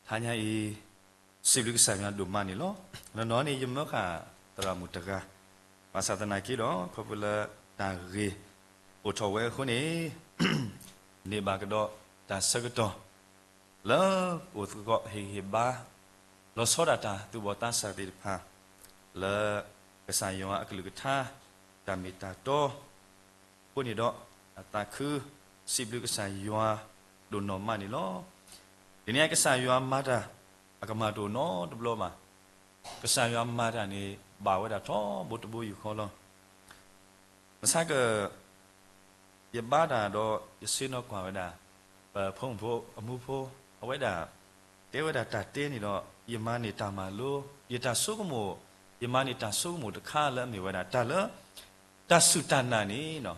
တဟါညါအံၤ စံးဘျုးကစၢ်ယွၤဒိၣ်မးန့ၣ်လီၤ. နီၢ်နီၢ်န့ၣ် ယမၢဃာ်သရၣ်မုၣ်တဂၤ, ဘၣ်ဆၣ်သနာ်က့ဒီး ခီဖျိလၢတၢ်ဂ့ၢ်အိၣ်ထီၣ်ဝဲအဃိန့ၣ် န့ၢ်ဘၣ်ကဒီးတၢ်ဆၢကတီၢ် လၢအိၣ်သကိးဟ့ၣ်ဂံၢ်ဟ့ၣ်ဘါ လီၤဆီဒၣ်တၢ်သူၣ်ဘီၣ်သးစၢ်သ့ၣ်တဖၣ် လၢကစၢ်ယွၤအကလုၢ်ကထါ တၢ်မ့ၢ်တၢ်တီ အဃိန့ၣ်ဒီး အသးခု စံးဘျုးကစၢ်ယွၤဒိၣ်နီၢ်မးန့ၣ်လီၤ. ဒ်န့ၣ်အံၤကစၢ်ယွၤမၤတၢ် အကမၣ်တအိၣ်နီတဘျီဘၣ်. ကစၢ်ယွၤမၤတၢ်န့ၣ် ဘၣ်ဝဲဒၣ်ထီဘိတဘိယူၢ်ဃီလီၤ. ဘၣ်ဆၣ်က ယဘါတၢ်ဒီးယဆ့ၣ်နီၤကွၢ်ဝဲဒၣ် ပဖိမုၣ်ဖိအမူဖိ အဝဲဒၣ် တဲဝဲဒၣ်တၢ်တဲန့ၣ်ဒီး ယမၤန့ၢ်တၢ်မၤလိ ယတၢ်ဆိကမိၣ် ယမၤန့ၢ်တၢ်ဆိကမိၣ်တခါလၢအမ့ၢ်ဝဲဒၣ် တၢ်လၢ တၢ်စူၢ်တၢ်နာ်န့ၣ်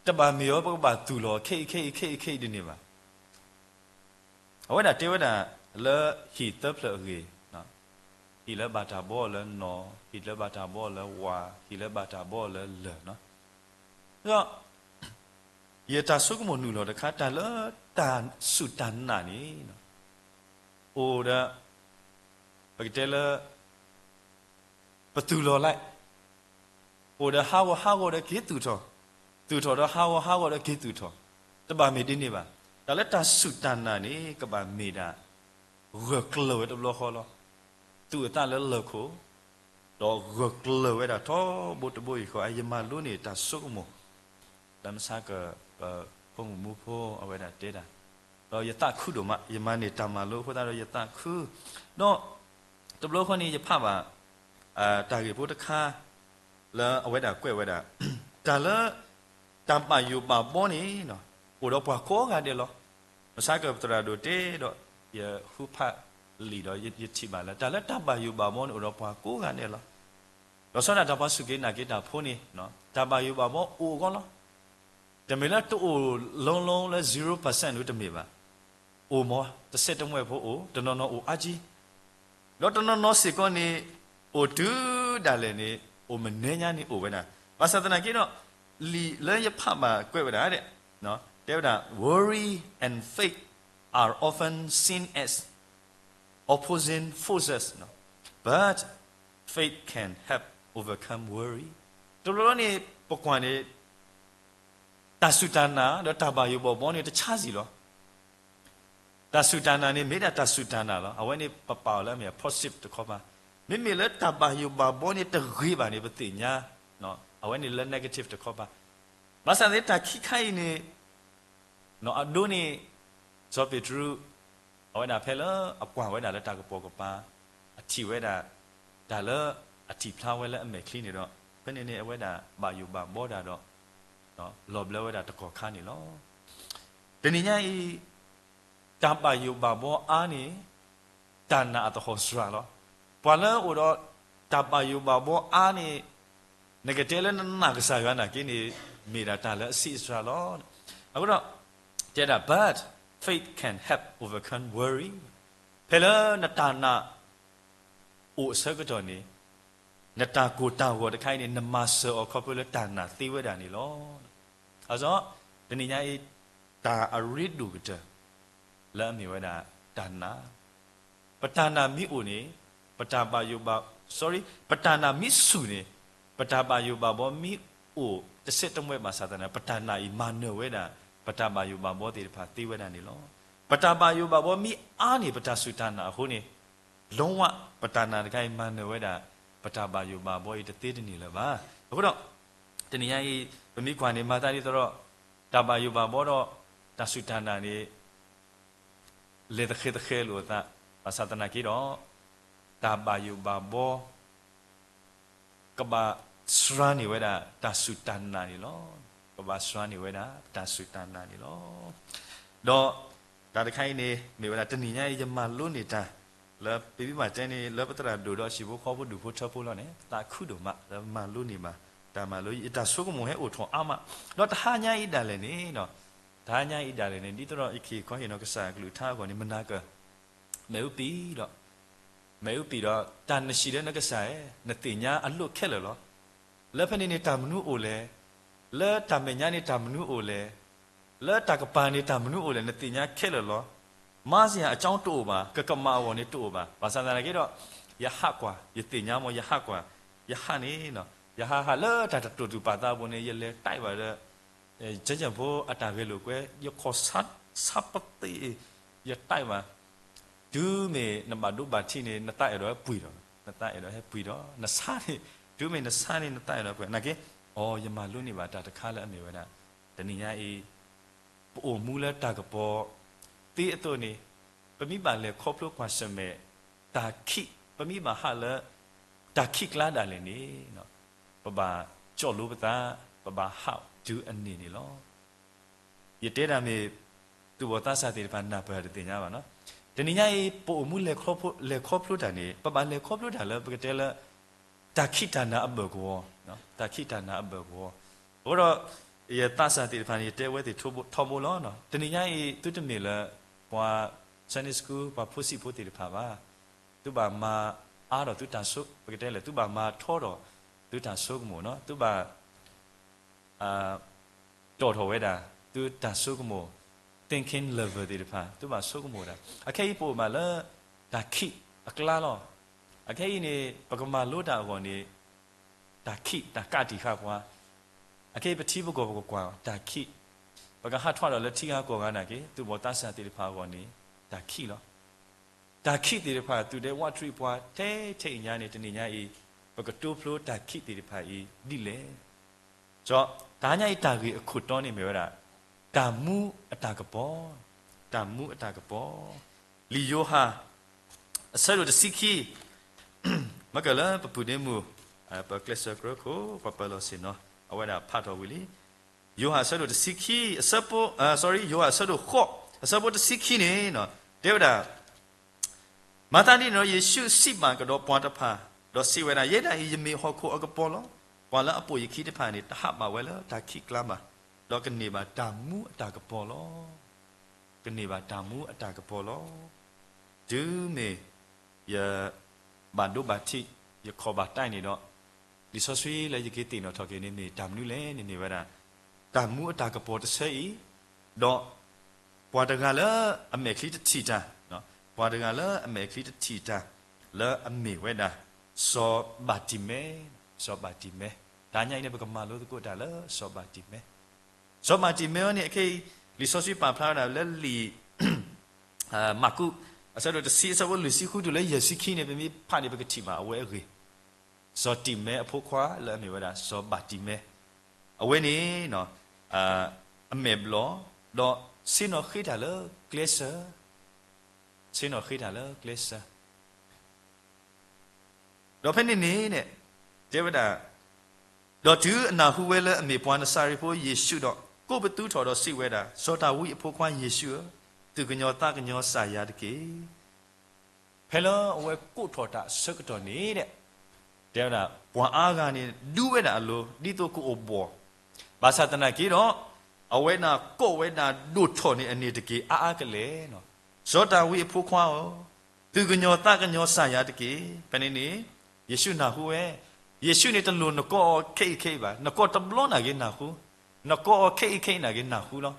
တဘၣ်မ့ၢ်အီၤ ပကဘၣ်သူၣ်လီၤခဲအံၤခဲအံၤခဲအံၤခဲအံၤဒ်န့ၣ်ဘၣ်. အဝဲဒၣ်တဲဝဲဒၣ်လၢဟံၣ်သၢဖျၢၣ်အဂ့ၢ်, ဟံၣ်လၢဘၣ်တၢ်ဘှီလၢနီၢ်, ဟံၣ်လၢဘၣ်တၢ်ဘှီလၢဝၤ, ဟံၣ်လၢဘၣ်တၢ်ဘှီလၢလၢၢ်, ဒီး ယတၢ်ဆိကမိၣ်နုာ်လီၤတခါ တၢ်လၢတၢ်စူၢ်တၢ်နာ်န့ၣ် အိၣ်ဒီး ပကတဲလၢ ပသူၣ်လီၤလၢ အိၣ်ဒီးဟးဂီၤဟးဂီၤဒီးက့ၤသူၣ်ထီၣ်, သူၣ်ထီၣ်ဒီးဟးဂီၤဟးဂီၤဒီးက့ၤသူၣ်ထီၣ်, တဘၣ်မ့ၢ်ဒ်န့ၣ်ဘၣ်. တၢ်လၢတၢ်စူၢ်တၢ်နာ်န့ၣ် ကဘၣ်မ့ၢ်ဒၣ် ဂၢၢ်ကျၢၤဝဲတဘျီဃီလီၤ. သူၣ်အသးလၢလၢၢ်ခိၣ် ဒီးဂၢၢ်ကျၢၤဝဲဒၣ်ထီဘိတဘိယူၢ်ဃီ အယမၤလိန့ၢ်တၢ်ဆိကမိၣ် လၢမဆါက ပဖိမုၣ်မူဖိအဝဲဒၣ်တဲတၢ်, ဒီးယသးခုဒိၣ်မး ယမၤန့ၢ်တၢ်မၤလိအဃိသတးဒီးယသးခု, ဒီး တဘျီဃီန့ၣ်ယဖးဘၣ် တၢ်ဂ့ၢ်ဖိတခါ လၢအဝဲဒၣ်ကွဲးဝဲဒၣ် တၢ်လၢ တၢ်ဘၣ်ယိၣ်ဘၣ်ဘှီန့ၣ် အိၣ်ဒီးပှၤကိးဂၤဒဲးလီၤ. မဆါကပသရၣ်ဒိၣ်တဲဒီး ယဃုဖးလံာ်ဒီးယထံၣ်ဘၣ်လၢ တၢ်လၢတၢ်ဘၣ်ယိၣ်ဘၣ်ဘှီန့ၣ် အိၣ်ဒီးပှၤကိးဂၤဒဲးလီၤ. လီၤဆီဒၣ်တၢ်ပှၤစူၢ်က့ၤနာ်က့ၤတၢ်ဖိန့ၣ် တၢ်ဘၣ်ယိၣ်ဘၣ်ဘှီအိၣ်အဂီၢ်လီၤ. တမ့ၢ်လၢတအိၣ် လုံးလုံး လၢ zero percent တမ့ၢ်ဘၣ်. အိၣ်မး တစဲးတမှဲၣ်ဖိအိၣ်, တနီၤနီၤအိၣ်အါကံ, ဒီးတနီၤနီၤစ့ၢ်ကီးန့ၣ် အိၣ်တုၤဒၣ်လဲာ်န့ၣ် အိၣ်မနုၤညါန့ၣ်အိၣ်ဝဲဒၣ်. ဘၣ်ဆၣ်သနာ်က့ဒီး လံာ်လၢယဖးဘၣ်ကွဲးဝဲဒၣ် တဲဝဲဒၣ် worry and faith are often seen as opposing forces, but faith can help overcome worry. တဘျီဘျီန့ၣ် ပကွၢ်န့ၣ် တၢ်စူၢ်တၢ်နာ်ဒီးတၢ်ဘၣ်ယိၣ်ဘၣ်ဘှီန့ၣ် တဆါစ့ၢ်လီၤ. တၢ်စူၢ်တၢ်နာ်န့ၣ် မ့ၢ်ဒၣ်တၢ်စူၢ်တၢ်နာ်လီၤ. အဝဲန့ၣ်ပပာ်အီၤလၢအမ့ၢ် positive တခီပၤ. မ့မ့ၢ်လၢတၢ်ဘၣ်ယိၣ်ဘၣ်ဘှီန့ၣ်တဂ့ၤဘၣ်န့ၣ် ပသ့ၣ်ညါ အဝဲန့ၣ်လၢ negative တခီပၤ. ဘၣ်ဆၣ်သ့ၣ်တၢ်ခံခါအံၤန့ၣ် အဒိန့ၣ် စီၤပ့းတရူး အဝဲဒၣ်ဖဲလၢအကွၢ်ဝဲဒၣ်လၢတၢ်ကပိာ်ကပၤ အထံၣ်ဝဲဒၣ် တၢ်လၢအထံၣ်ဖျါဝဲလၢအမဲာ်ချံန့ၣ်ဒီး ဖဲန့ၣ်န့ၣ် အဝဲဒၣ်ဘၣ်ယိၣ်ဘၣ်ဘှီဒၣ်ဒီး လီၤဘျၢဝဲဒၣ်တကီၢ်ခါန့ၣ်လီၤ. တနံၤညါအံၤ တၢ်ဘၣ်ယိၣ်ဘၣ်ဘှီအါန့ၣ် တၢ်နာ်အသဟီၣ်စှၤလီၤ. ပှၤလၢအိၣ်ဒီးတၢ်ဘၣ်ယိၣ်ဘၣ်ဘှီအါန့ၣ် နကတဲလၢနနာ်ကစၢ်ယွၤနာ်က့န့ၣ် မ့ၢ်ဒၣ်တၢ်လၢအဆံးအစှၤလီၤ. အဃိဒီး တဲဒၣ် but faith can help overcome worry. ဖဲလၢနတၢ်နာ်အိၣ်အဆၢကတီၢ်န့ၣ် နတၢ်ကိၢ်တၢ်ဂီၤတခါအံၤန့ၣ် နမၤစၢၤအီၤခီဖျိလၢတၢ်နာ်သ့ဝဲဒၣ်န့ၣ်လီၤ. အါစီ တနံၤညါအံၤ တၢ်အရ့ဒိၣ်ကတၢၢ် လၢအမ့ၢ်ဝဲဒၣ်တၢ်နာ် ပတၢ်နာ်မ့ၢ်အိၣ်န့ၣ် ပတၢ်ဘၣ်ယိၣ်ဘၣ် sorry ပတၢ်နာ်မ့ၢ်ဆူၣ်န့ၣ် ပတၢ်ဘၣ်ယိၣ်ဘၣ်ဘှီမ့ၢ်အိၣ်တစဲးတမှဲၣ်ဘၣ်ဆၣ်သနာ် ပတၢ်နာ်အံၤမၤနၢၤဝဲဒၣ် ပတၢ်ဘၣ်ယိၣ်ဘၣ်ဘှီသ့ၣ်တဖၣ်သ့ဝဲဒၣ်န့ၣ်လီၤ. ပတၢ်ဘၣ်ယိၣ်ဘၣ်ဘှီမ့ၢ်အါန့ၢ်ပတၢ်စူၢ်တၢ်နာ်အဃိန့ၣ် လုံးဝ ပတၢ်နာ်တခါအံၤမၤနၢၤဝဲဒၣ် ပတၢ်ဘၣ်ယိၣ်ဘၣ်ဘှီအံၤတသ့တန့ၢ်လၢၤဘၣ်. အဃိဒီး တနံၤညါအံၤ ပမ့ၢ်ကွၢ်န့ၣ် မၤသးဒ်သိးဒီး တၢ်ဘၣ်ယိၣ်ဘၣ်ဘှီဒီး တၢ်စူၢ်တၢ်နာ်န့ၣ် လဲၤသဃဲၤသဃဲၤလိာ်အသး ဘၣ်ဆၣ်သနာ်က့ဒီး တၢ်ဘၣ်ယိၣ်ဘၣ်ဘှီ ကဘၣ်စှၤန့ၢ်ဝဲဒၣ်တၢ်စူၢ်တၢ်နာ်န့ၣ်လီၤ. ကဘၣ်စှၤန့ၢ်ဝဲဒၣ်တၢ်စူၢ်တၢ်နာ်န့ၣ်လီၤ. ဒီးတၢ်တခါအံၤန့ၣ် မ့ၢ်ဝဲဒၣ်တနံၤညါအံၤ ယမၤလိန့ၢ်တၢ် လၢပမ့ၢ်ဘၣ်တဲန့ၣ် လၢပသရၣ်ဒိၣ်ဒီးဟံၣ်ဖိဃီဖိဒူၣ်ဖိထၢဖိလီၤန့ၣ် သးခုဒိၣ်မး လၢမၤလိန့ၢ်ဘၣ် တၢ်မၤလိ ယတၢ်ဆိကမိၣ်ဟဲအိၣ်ထီၣ်အါမး ဒီးတဟါညါအံၤဒၣ်လဲာ်န့ၣ် တဟါညါအံၤဒၣ်လဲာ်န့ၣ် ဒ်သိးဒီးယကဟ့ၣ်ခီဟ့ၣ်နီၤကစၢ်အကလုၢ်ကထါအဂီၢ်န့ၣ် မနၤက မ့ၣ်အူပံၤဒီး မ့ၣ်အူပံၤဒီး တၢ်နဟံးလၢနကစၢ်ဧၢ, နသ့ၣ်ညါအလိၣ်ခဲလၢာ်လီၤ. လၢဖဲန့ၣ်န့ၣ်တၢ်မနုၤအိၣ်လဲၣ်, လၢတၢ်မဲာ်ညါန့ၣ်တၢ်မနုၤအိၣ်လဲၣ်, လၢတၢ်ကပၤန့ၣ်တၢ်မနုၤအိၣ်လဲၣ်, နသ့ၣ်ညါခဲလၢာ်လီၤ. မၤစယၤအကၠီတအိၣ်ဘၣ်, ကကမၣ်အဂီၢ်န့ၣ်တအိၣ်ဘၣ်. ဘၣ်ဆၣ်သနာ်က့ဒီး ယဟးကွၢ်, ယသ့ၣ်ညါမ့ၢ် ယဟးကွၢ်, ယဟးန့ၣ်, ယဟးဟးလၢတၢ်တတိာ်သူၣ်ပာ်သးအပူၤန့ၣ် ယလဲၤတဲဘၣ်ဒီး ကၠဲၣ်ဖိအတၢ်ဂဲၤလိာ်ကွဲ, ယခီၣ်ဆါပသ့ၣ်, ယတဲဘၣ်, တုၤမ့ၢ်နဘၣ်ဒိဘၣ်ထံးန့ၣ် နသးအဲၣ်ဒိးဟဲပှ့ၤဒီး, နသးအဲၣ်ဒိးဟဲပှ့ၤဒီး, နဆါန့ၣ်, တုၤမ့ၢ်နဆါန့ၣ် နသးအဲၣ်ဒိးပှ့ၤ, နာ်က့, အိ, ယမၤလိန့ၢ်ဘၣ်တၢ်တခါလၢအမ့ၢ်ဝဲဒၣ်, တနံၤညါအံၤ ပအိၣ်မူလၢတၢ်ကပီၤသ့အသိးန့ၣ်, ပမ့ၢ်ဘၣ်လဲၤခီဖျိကွၢ်ဆၢၣ်မဲာ်တၢ်ခံး, ပမ့ၢ်ဘၣ်ဟးလၢတၢ်ခံးကျါဒၣ်လဲာ်န့ၣ်, ပဘၣ်ကၠီၣ်လိပသး, ပဘၣ်ဟးတုၤအန့ၣ်န့ၣ်လီၤ. ယတဲဒၣ်မ့ၢ် သူၣ်ဘီၣ်သးစၢ်သ့ၣ်တဖၣ်နၢ်ပၢၢ်တသ့ၣ်ညါဘၣ်နီၤ. တနံၤညါအံၤ ပအိၣ်မူလဲၤခီဖျိတၢ်န့ၣ် ပဘၣ်လဲၤခီဖျိတၢ်လၢပကတဲလၢ တၢ်ခံးတၢ်နၤအဘၢၣ်ကဝီၤ, တၢ်ခံးတၢ်နၤအဘၢၣ်ကဝီၤ. အဃိဒီး ယသးစၢ်သ့ၣ်တဖၣ်န့ၣ် ယတဲဝဲသ့ၣ်ထီဘိလီၤ. တနံၤညါအံၤ သုတမ့ၢ်လၢ ပှၤ Sunday School ပှၤဖိဆံးဖိသ့ၣ်တဖၣ်ဘၣ်. သုဘၣ်မၤအါထီၣ်သုတၢ်ဆိ, ပကတဲလဲၣ် သုဘၣ်မၤထီထီၣ်သုတၢ်ဆိကမိၣ်နီၤ, သုဘၣ် တီၣ်ထီၣ်ဝဲဒၣ် သုတၢ်ဆိကမိၣ် thinking level သ့ၣ်တဖၣ် သုဘၣ်ဆိကမိၣ်ဝဲဒၣ်. အခဲအံၤပအိၣ်ဘၣ်လၢ တၢ်ခံးအကျါလီၤ. အခဲအံၤန့ၣ် ပကမၤလိတၢ်အဂီၢ်န့ၣ် တၢ်ခံး တၢ်ကးတံာ်ဃာ်ပှၤ, အခဲအံၤပထံပကီၢ်ပကကွၢ် တၢ်ခံး, ပကဟးထီၣ်ဒီးလၢထံဂၤကီၢ်ဂၤနာ်က့ သူၣ်ဘီၣ်သးစၢ်သ့ၣ်တဖၣ်အဂီၢ်န့ၣ် တၢ်ခံးလီၤ. တၢ်ခံးသ့ၣ်တဖၣ် သူၣ်ဒဲဝးတရံးပှၤထဲထဲအံၤညါန့ၣ် တနံၤညါအံၤ ပကတိဖျိတၢ်ခံးသ့ၣ်တဖၣ်အံၤဒ်လဲၣ်. တဟါညါအံၤတၢ်ဂ့ၢ်အခိၣ်တီန့ၣ်မ့ၢ်ဝဲဒၣ် တၢ်မူအတၢ်ကပီၤ, တၢ်မူအတၢ်ကပီၤ, လံာ်ယိၤဟၣ် အဆၢဒိၣ်တဆံခံ, မ့ၢ်ကလၢပပုၢ်ဒ့မုၣ် ပကျဲးစၢးကြၢးခိၣ် ပှၤပၢၤလီၢ်ဆ့ၣ်နီၤ အဝဲဒၣ်ဖးထီၣ်ဝံၤလံ. ယိၤဟၣ်အဆၢဒိၣ်တဆံခံ, အဆၢဖိ, sorry, ယိၤဟၣ်အဆၢဒိၣ်ဃိး အဆၢဖိတဆံခံန့ၣ် တဲဝဲဒၣ်, မၤသးဒ်န့ၣ်ဒီး ယ့ၣ်ၡူးစံးဘၣ်ကဒီးပှၤတဖၣ်, ဒီးစံးဝဲဒၣ်, ယဲဒၣ်အံၤ ယမ့ၢ်ဟီၣ်ခိၣ်အကပီၤလီၤ. ပှၤလၢအပိာ်ယခံတဖၣ်န့ၣ် တဟးဘၣ်ဝဲလၢတၢ်ခံးကျါဘၣ်, ဒီးကန့ၢ်ဘၣ်တၢ်မူအတၢ်ကပီၤလီၤ. ကန့ၢ်ဘၣ်တၢ်မူအတၢ်ကပီၤလီၤ. တုၤမ့ၢ်ယဘၣ်ဒိဘၣ်ထံး, ယခီၣ်ဘၣ်တဲန့ၣ်ဒီး, လံာ်စီဆှံလၢယက့ၤသ့ၣ်နီၣ်ထီၣ်က့ၤန့ၣ်မ့ၢ်တၢ်မနုၤလဲၣ်န့ၣ်မ့ၢ်ဝဲဒၣ် တၢ်မူအတၢ်ကပီၤတဆၢအံၤ, ဒီးပှၤတဂၤလၢအမဲာ်ချံတထံၣ်တၢ်, ပှၤတဂၤလၢအမဲာ်ချံတထံၣ်တၢ် လၢအမ့ၢ်ဝဲဒၣ် စီၤဘၤတံၤမဲ, စီၤဘၤတံၤမဲ. တဟါညါအံၤန့ၣ် ပကမၤလိသကိးတၢ်လၢ စီၤဘၤတံၤမဲ. စီၤဘၤတံၤမဲအံၤန့ၣ် အခဲအံၤ လံာ်စီဆှံပာ်ဖျါဝဲဒၣ်လၢလံာ် မၢ်ကူး အဆၢဒိၣ်တဆံ အဆၢဖိလွံၢ်ဆံဃုတုၤလၢယဲၢ်ဆံခံန့ၣ် ပမ့ၢ်ဖးန့ၣ် ပကထံၣ်ဘၣ်အဝဲအဂ့ၢ်, စီၤတံၤမဲအဖိခွါလၢအမ့ၢ်ဝဲဒၣ် စီၤဘၤတံၤမဲ, အဝဲန့ၣ် အမဲာ်ဘျီၣ်, ဒီးဆ့ၣ်နီၤဃ့တၢ်လၢကျဲစၢၤ, ဆ့ၣ်နီၤဃ့တၢ်လၢကျဲစၢၤ ဒီးဖဲန့ၣ်န့ၣ် တဲဝဲဒၣ်, ဒီးတုၤအနၢ်ဟူဝဲလၢအမ့ၢ်ပှၤနစၤရ့းဖိယ့ၣ်ၡူးဒီး, ကိးပသူထီၣ်ဒီးစံးဝဲဒၣ်, စီၤဒၤဝံးအဖိခွါယ့ၣ်ၡူးဧၢ, သူၣ်ကညီၤသးကညီၤစၢ်ယၤတက့ၢ်. ဖဲလၢအဝဲကိးထီၣ်တၢ်အဆၢကတီၢ်န့ၣ်, တဲဝဲဒၣ် ပှၤအါဂၤန့ၣ် ဒူဝဲဒၣ်အလိၤ ဒ်သိးကအိၣ်ဘှီၣ်, ဘၣ်ဆၣ်သနာ်က့ဒီး, အဝဲဒၣ်ကိးဝဲဒၣ်ဒိၣ်ထီၣ်န့ၣ်အန့ၣ်တက့ၢ် အါအါကလဲာ်, စီၤဒၤဝံးအဖိခွါဧၢ, သူၣ်ကညီၤသးကညီၤစၢ်ယၤတက့ၢ်. ဖဲန့ၣ်န့ၣ် ယ့ၣ်ၡူးနၢ်ဟူဝဲ, ယ့ၣ်ၡူးန့ၣ်တလိၣ်နကိးအီၤခဲအံၤခဲအံၤဘၣ်, နကိးတဘျီနာ်က့ၤနၢ်ဟူ, နကိးအီၤခဲအံၤခဲအံၤနာ်က့ၤနၢ်ဟူလီၤ.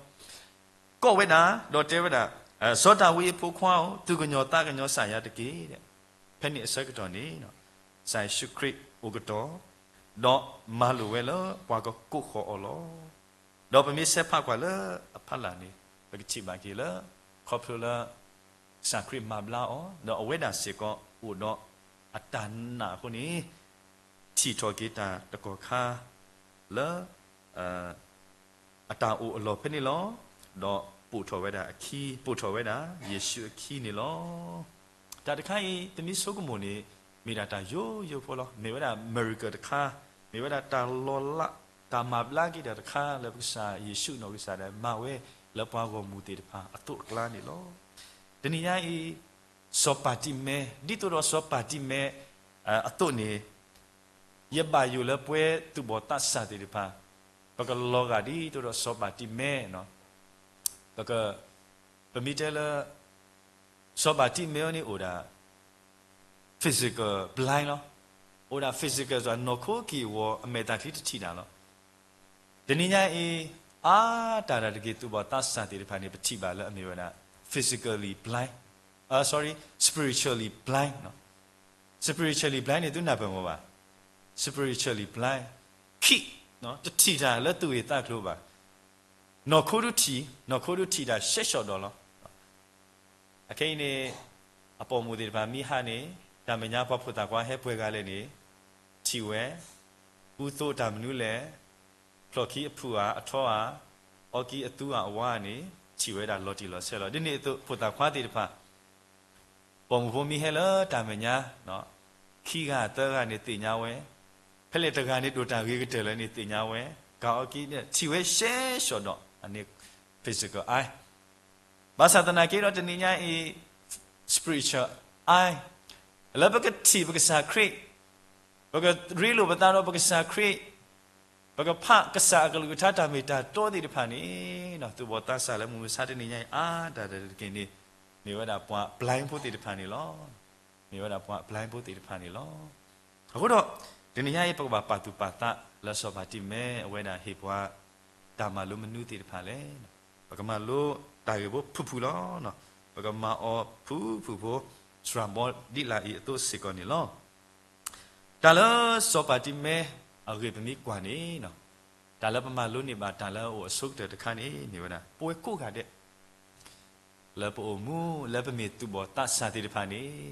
ကိးဝဲဒၣ် ဒီးတဲဝဲဒၣ်, စီၤဒၤဝံးအဖိခွါဧၢ, သူၣ်ကညီၤသးကညီၤစၢ်ယၤတက့ၢ်. ဖဲန့ၣ်အဆၢကတီၢ်န့ၣ် ကစၢ်ယ့ၣ်ၡူးခရံာ်အိၣ်ကတီၤ, ဒီးမၤလိာ်ဝဲလၢပှၤကကိးဃီၤအီၤလီၤ. ဒီးပမ့ၢ်ဆဲးဖးကွၢ်လၢအဖီလာ်န့ၣ်, ပကထံၣ်ဘၣ်က့ၤလၢ ခီဖျိလၢ ကစၢ်ခရံာ်မၤဘျါအီၤ, ဒီးအဝဲဒၣ်စ့ၢ်ကီးအိၣ်ဒီးအတၢ်နာ်အဃိန့ၣ်, ထံၣ်ထီၣ်က့ၤတၢ်တကီၢ်ခါလၢ အတၢ်အိၣ်အလီၢ်ဖဲန့ၣ်လီၤ. ဒီးပိာ်ထီၣ်ဝဲဒၣ်အခံ, ပိာ်ထီၣ်ဝဲဒၣ်ယ့ၣ်ၡူးအခံန့ၣ်လီၤ. တၢ်တခါအံၤ ပမ့ၢ်ဆိကမိၣ်န့ၣ် မ့ၢ်ဒၣ်တၢ်ယိယိဖိလီၤ. မ့ၢ်ဝဲဒၣ် miracle တခါ, မ့ၢ်ဝဲဒၣ်တၢ်လီၤလး, တၢ်မၤဘျါက့ၤတၢ်တခါလၢပကစၢ်ယ့ၣ်ၡူးနီၢ်ကစၢ်ဒၣ် မၤဝဲလၢပှၤဂီၢ်မုၢ်သ့ၣ်တဖၣ်အသိးအကျါန့ၣ်လီၤ. တနံၤညါအံၤ စီၤပၤတံၤမဲ, ဒ်သိးဒီးစီၤပၤတံၤမဲအသိးန့ၣ်, ယဘၣ်ယိၣ်လၢပှၤသူၣ်ဘီၣ်သးစၢ်သ့ၣ်တဖၣ်, ပကလီၤဂာ်ဒ်သိးဒီးစီၤပၤတံၤမဲ, ပက, ပမ့ၢ်တဲလၢ စီၤပၤတံၤမဲအံၤန့ၣ်အိၣ်ဒၣ် physical blind လီၤ. အိၣ်ဒၣ် physical စ့ၢ်ကီး နီၢ်ခိက့ၢ်ဂီၤ အမဲာ်သၣ်ချံတထံၣ်တၢ်လီၤ. တနံၤညါအံၤ အါတၢ်တၢ်တက့ၢ် သူၣ်ဘီၣ်သးစၢ်သ့ၣ်တဖၣ်န့ၣ် ပထံၣ်ဘၣ်လၢအမ့ၢ်ဝဲဒၣ် spiritually blind န့ၣ် သုနၢ်ပၢၢ်မ့ၢ်ဘၣ်. spiritually blind ခံး တထံၣ်တၢ်လၢသူၣ်ဂ့ၢ်သးကျိၤဘၣ်. နီၢ်ခိဒုးထံၣ်, နီၢ်ခိဒုးထံၣ်တၢ်ရှဲရှီၣ်ဒီးလီၤ. အခဲအံၤန့ၣ် အပိာ်မုၣ်သ့ၣ်တဖၣ်မ့ၢ်ဟးန့ၣ် တၢ်မဲာ်ညါပှၤဖိသၣ်ခွါဟဲပှဲၤဂၤလဲၣ်န့ၣ် ထံၣ်ဝဲ, ကူသိးတၢ်မနုၤလဲၣ်, ဖျိၣ်ခံအဖုၣ်ဧါအထီဧါ, အီကံအသူဧါအဝါန့ၣ် ထံၣ်ဝဲဒၣ်လီၤတံၢ်လီၤဆဲးလီၤ. ဒ်န့ၣ်အသိး ဖိသၣ်ခွါသ့ၣ်တဖၣ် ပိာ်မုၣ်ဖိမ့ၢ်ဟဲလၢတၢ်မဲာ်ညါ ခံဂၤသၢဂၤန့ၣ်သ့ၣ်ညါဝဲ, ဖဲလဲၣ်တဂၤန့ၣ်ဒိၣ်တၢ်ဂ့ၤကတၢၢ်လၢန့ၣ်သ့ၣ်ညါဝဲ, ကၤအီကံန့ၣ် ထံၣ်ဝဲရှဲရှီၣ်ဒီး အန့ၣ် physical eye. ဘၣ်ဆၣ်သနာ်က့ဒီးတနံၤညါအံၤ spiritual eye လၢပကထံၣ်ပကစၢ်ခရံာ်, ပကရ့လိာ်ပသးဒီးပကစၢ်ခရံာ်, ပကဖးကစၢ်အကလုၢ်ကထါတၢ်မ့ၢ်တၢ်တီသ့ၣ်တဖၣ်န့ၣ် သူၣ်ဘီၣ်သးစၢ်လၢမုၢ်မဆါတနံၤညါအံၤ အါတၢ်တက့ၢ်န့ၣ် မ့ၢ်ဝဲဒၣ်ပှၤ blind ဖိသ့ၣ်တဖၣ်န့ၣ်လီၤ. မ့ၢ်ဝဲဒၣ်ပှၤ blind ဖိသ့ၣ်တဖၣ်န့ၣ်လီၤ. အဃိဒီး တနံၤညါအံၤ ပကဘၣ်ပာ်သူၣ်ပာ်သးလၢစီၤပၤတံၤမး အဝဲဒၣ်ဟ့ၣ်ပှၤ တၢ်မၤလိမနုၤသ့ၣ်တဖၣ်လဲၣ်. ပကမၤလိတၢ်ဂ့ၢ်ဖိဖုၣ်ဖုၣ်လီၤ. ပကမၤအီၤဖုၣ်ဖုၣ်ဖိ စှၤဘီဒ်လာ်အံၤအသိးစ့ၢ်ကီးန့ၣ်လီၤ. တၢ်လၢစီၤပၤတံၤမးအဂ့ၢ်ပမ့ၢ်ကွၢ်န့ၣ် တၢ်လၢပမၤလိန့ၢ်ဘၣ်တၢ်လၢအအိၣ်အဆိကတၢၢ်တခါန့ၣ် မ့ၢ်ဝဲဒၣ် ပဝဲကိးဂၤဒဲး လၢပအိၣ်မူ လၢပမ့ၢ်သူၣ်ဘီၣ်သးစၢ်သ့ၣ်တဖၣ်န့ၣ်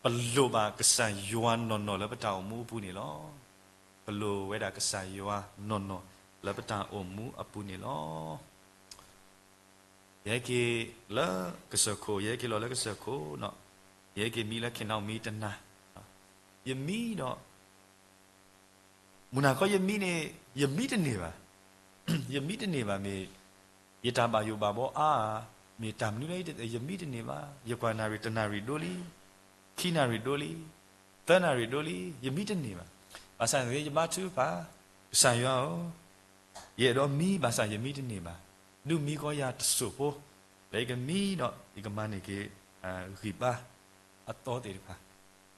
ပလိၣ်ဘၣ်ကစၢ်ယွၤနီၢ်နီၢ်လၢပတၢ်အိၣ်မူအပူၤန့ၣ်လီၤ. ပလိၣ်ဝဲဒၣ်ကစၢ်ယွၤနီၢ်နီၢ်လၢပတၢ်အိၣ်မူအပူၤန့ၣ်လီၤ. ယဟဲက့ၤလၢကစၢၢ်ခိၣ်, ယဟဲက့ၤလီၤလၢကစၢၢ်ခိၣ်, ယဟဲက့ၤမံလၢခ့ၣ်နီၣ်မံတနၤ, ယမံဒီး မုၢ်နၤခီယမံန့ၣ် ယမံတန့ၢ်ဘၣ်. ယမံတန့ၢ်ဘၣ် မ့ၢ်ယတၢ်ဘၣ်ယိၣ်ဘၣ်ဘီအါဧါ, မ့ၢ်တၢ်မနုၤလဲၣ် ယမံတန့ၢ်ဘၣ်. ယကွၢ်နၣ်ရံၣ်တနၣ်ရံၣ်ဒိလံ, ခံနၣ်ရံၣ်ဒိလံ, သၢနၣ်ရံၣ်ဒိလံ, ယမံတန့ၢ်ဘၣ်. ဘၣ်ဆၣ်န့ၣ် ယဘါထုကဖၣ်, ကစၢ်ယွၤဧၢ, ယအဲၣ်ဒိးမံဘၣ်ဆၣ်ယမံတန့ၢ်ဘၣ်. ဒုးမံကီးယၤတစိၢ်ဖိ, လၢယကမံဒီး ယကမၤန့ၢ်က့ၤ ဂံၢ်ဘါအသီသ့ၣ်တဖၣ်